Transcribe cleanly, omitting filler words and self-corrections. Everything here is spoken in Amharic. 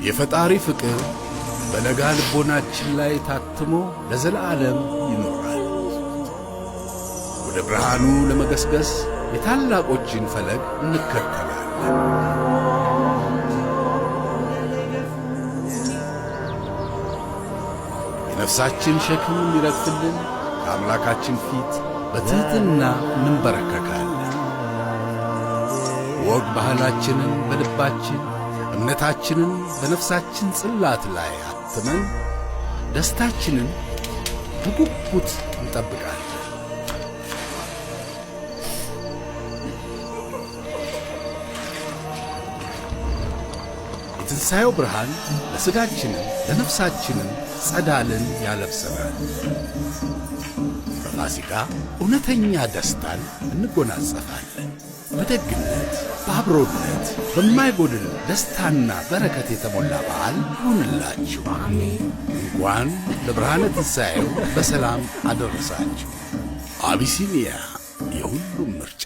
የፈጣሪ ፍቅር በለጋ ልቦናችን ላይ ታትሞ ለዘላለም ይኖራል። ወደ ብርሃኑ ለመገስገስ የታላቆችን ፈለግ እንከተላለን። የነፍሳችን ሸክም የሚረግፍልን ከአምላካችን ፊት በትሕትና እንንበረከካለን። ወግ ባህላችንን በልባችን፣ እምነታችንን በነፍሳችን ጽላት ላይ አትመን ደስታችንን በጉጉት እንጠብቃለን። የትንሣኤው ብርሃን ለሥጋችንም ለነፍሳችንም ጸዳልን ያለብሰናል። በፋሲካ እውነተኛ ደስታን እንጎናጸፋለን። በደግነት፣ በአብሮነት፣ በማይጎድል ደስታና በረከት የተሞላ በዓል ይሁንላችሁ። እንኳን ለብርሃነ ትንሣኤው በሰላም አደረሳችሁ። አቢሲኒያ፣ የሁሉም ምርጫ።